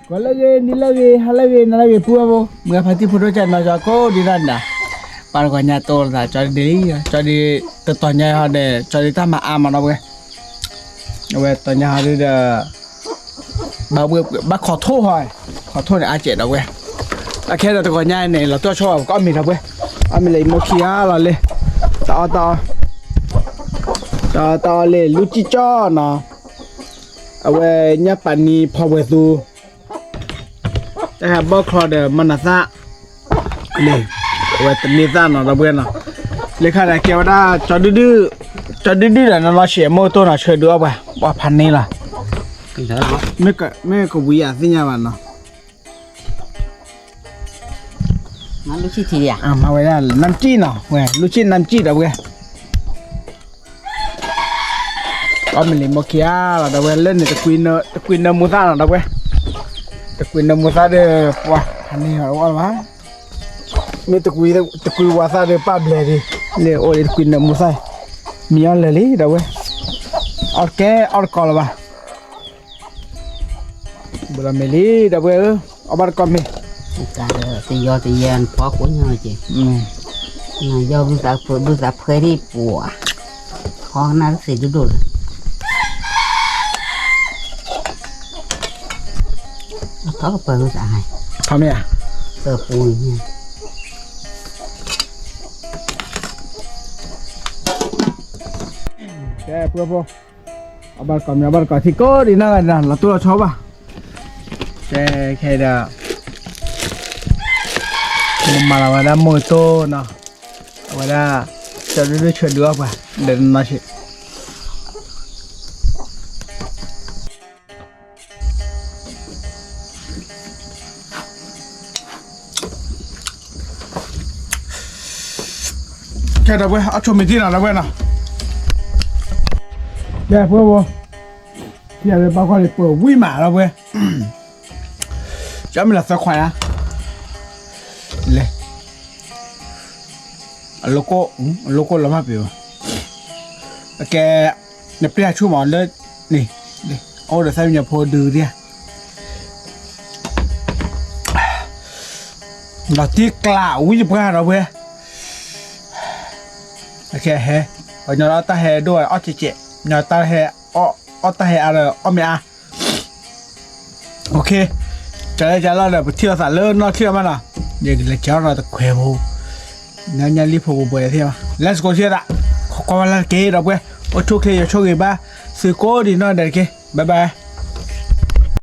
ဂီၤလၢအဂ့ၤ နံၤလၢအဂ့ၤ ဟါလၢအဂ့ၤ နၤလၢအဂ့ၤ ပုၢ်ဝဲၢ်ဖိ, မုၢ်ဂၤဖါတံၢ်ဖိဒိၣ်ကၢ်နီၤ ကၠီကိးဒံးနီၢ်ဒၣ်, ပှၤတဂီၤညါတိၢ်လိာ်သး ကၠီဒ်လံ, ကၠီဒ်တတီၤညါဟီဒီး ကၠီဒ်တၢ်မၤအါမးဒီးဝဲ, အဝဲတီၤညါဟီဒ်ဒီး ဘၣ်ခိးထိၣ်ဟီ, ခိးထိၣ်န့ၣ်အါကဲးဒီးဝဲ, အခဲဒီးတဂီၤညါန့ၣ် လီၤတိၢ်ဆီဘၣ် ပကအီၣ်မ့ၤဒီးဝဲ, အီၣ်မ့ၤလၢအံၤမိၢ်ခံဂၤလီၤလံ, တအီၣ်တအီၣ်, တအီၣ်တအီၣ်လံ လူစံၣ်ကၠီနီၤ, အဝဲညၣ်ပာ်နံၤဖီဝဲၤသူ တၢ်ဟဲဘီၣ်ချီဒီးမၤနၤသၣ်, လံ, အဝဲတန့ၢ်သၣ်နီၤ ဒီပုၢ်ဝဲၢ်နီၤ, လၢခါဒီးကဲဝဲဒၣ် ကၠီဒုဒု, ကၠီဒုဒုဒီးနီၢ်နီၢ်ဆံးမိၢ်တိၢ်နီၤ ဆၢဒုးအီၣ်ပှၤ ပှၤဖးန့ၢ်လီၤ, မ့ၢ်ကဝံၤယၤသ့ၣ်ညါဘၣ်နီၤ, မၤဝဲဒၣ် နမ်ကံၣ်နီၤ ဝဲ လူစံၣ်နမ်ကံၣ် ဒီပုၢ်ဝဲၢ် အီၣ်မ့ၤလံမိၢ်ခံဂၤလီၤ ဒီပုၢ်ဝဲၢ် လၢန့ၣ် တကွံနၢမူသၣ်နီၤ ဒီပုၢ်ဝဲၢ်, တကွံနၢမူသၣ်ဒီး ပှၤဖးန့ၢ်အီၣ်လၢၤဘၣ်, မ့ၢ်တကွံဝဲသၣ်ဒီးပာ်ဘျဲးဒံး, လၢအိၣ်လၢတကွံနၢမူသၣ်, မံအီၣ်လၢာ်လံ ဒီပုၢ်ဝဲၢ်, အီၣ်တကဲအီၣ်တကီလၢၤဘၣ် ဘူးလီၤမ့ၤလံ ဒီပုၢ်ဝဲၢ်ဧၢ, အီၣ်ဘၣ်တကီၢ်မ့ၤ, တယီတယဲနဖီခိၣ်ညါက့ၤ, နယီဘုသးဖှဲဒံးပှၤ, ဖီကနၣ်တသ့ဒိၣ်ဒိၣ်လၢ, ထီၣ်ကပၢၤဝဲသးဟဲ, ထီၣ်မ့ၢ်ဧါ, ပၢၤပူၤန့ၣ်, ကဲ ပုၢ်ဖိ, အဘၣ်တကီၢ်မ့ၢ် အဘၣ်တကီၢ်ထံကိးဒံးနီၢ်ဂၤဒၣ် လီၤတိၢ်လီၤဆီဘၣ်, ကဲ ခဲအံၤဒီး မၤလီၤဝဲဒၣ်မိၢ်တိၢ်နီၤ, အဝဲဒၣ် ကၠီဒုဒုဆၢဒုးအီၣ်ပှၤ ဒီးနီၢ်ဆံး ကဲ ဒီပုၢ်ဝဲၢ် အီၣ်ဆိမ့ၤတံၢ်နီၤ ဒီပုၢ်ဝဲၢ်နီၤ, ကဲ ပုၢ်ဖိ, ထံၣ်ယၤလၢဘၣ်ကွၢ်လံ ပှဲၤဝံၤမး ဒီပုၢ်ဝဲၢ်, ကၠီမ့ၢ်လီၤသၢခွါယါ, လဲၤ, အလိကိၣ်, အလိကိၣ်လီၤမၢ်ပှဲၤဘၣ်, အကဲ, နပျဲၢ်ဆူၣ်မးလၢ, န့ၣ်, အအိၣ်ဒီးသၣ်မံညီၤဖိဒုးဒံးဧါ ဒီးတံၢ်ကျးဝံၤယပှၢ်ဒီပုၢ်ဝဲၢ်, အကဲဟဲ, ပှၤညီဒီးအီၣ်တၢ်ဟဲဒိၣ်အီၣ်ကဲးကဲး, ညီတၢ်ဟဲ, အီၣ်တၢ်ဟဲအါဒီးအီၣ်မ့ၢ်အါ, ကၠီလၢကၠီလီၤဒီး ပထံၣ်လိာ်သးလၢနီၢ်ချံအီၤမးနီၤ, ယကလဲၤကၠီနီၤတခွဲးဖိ, ညီညီလံဖိပှဲၤပှဲၤသ့ၣ်မး Let's go ထံၣ်သး, ခိးကွၢ်ဝဲလၢတက့ၢ် ဒီပုၢ်ဝဲၢ်, အိၣ်ဆူၣ်ချ့ယွၤဆိၣ်ဂ့ၤဘၣ်, သုကိးဒံးနီၢ်ဒဲးတက့ၢ် bye bye.